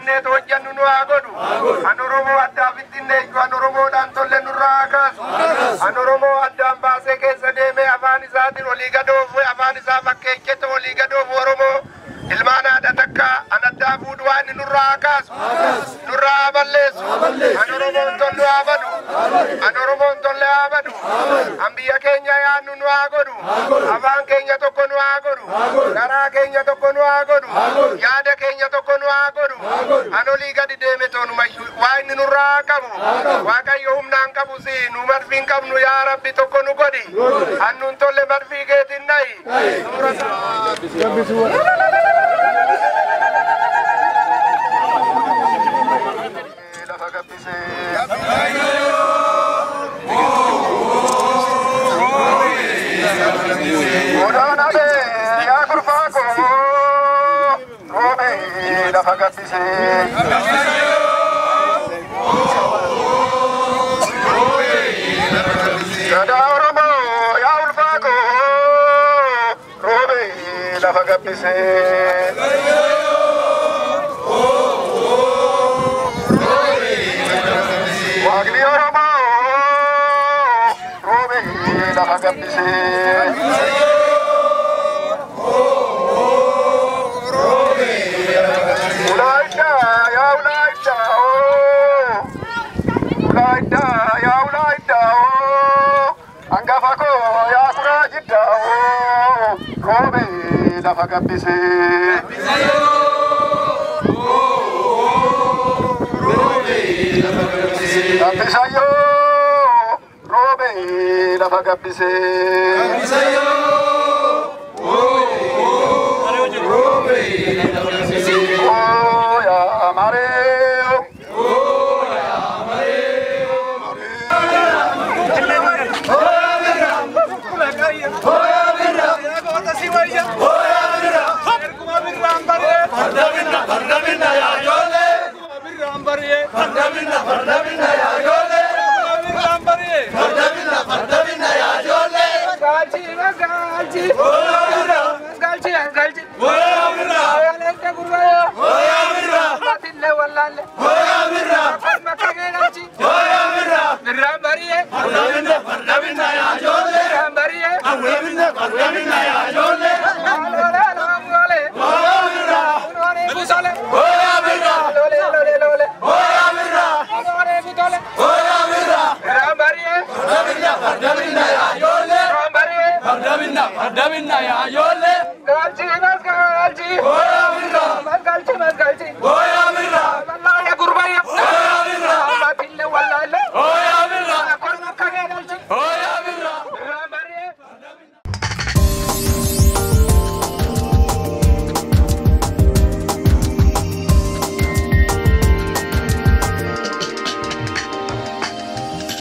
jaalannee hojjannu nu haa godhu. An Oromoo addaa bittinne iyyuu an Oromoodhaan tolle nurraa haa kaasu. An Oromoo addaan baasee keessa deemee afaan isaatiin olii gadoofu afaan isaa fakkeechete olii gadoofu Oromoo ilmaan haadha takka an addaa fuudhu waan nurraa haa kaasu. Nurraa haa balleessu. An Oromoon tollu haa badu. An Oromoon tolle haa badu. An biyya keenya yaadnu nu haa godhu. Afaan keenya tokko nu haa godhu. Garaa keenya tokko nu haa godhu. Yaada keenya tokko nu haa godhu. An olii gadi deeme toonuma waa inni nurraa haa qabu. Waaqayyo humnaan qabu si nu marfii hin qabnu yaa Rabbi tokko nu godhi. An nun tolle marfii keetiin nahi. Lafa gabbisee. Odaana bee yaa kurfaa koo roobee lafa gabbisee. Gadaa Oromoo yaa ulfaa koo roobee lafa gabbisee. Waaqni Oromoo roobee lafa gabbisee. Ulaayiddaa yaa ulaayiddaa oo ulaayiddaa yaa ulaayiddaa oo hangafa koo yaa kuraa jiddaa oo roobee lafa gabbisee. Gabbisayyoo roobee lafa gabbisee. Oo yaa maree. Galchi, galchi, galchi, galchi, galchi.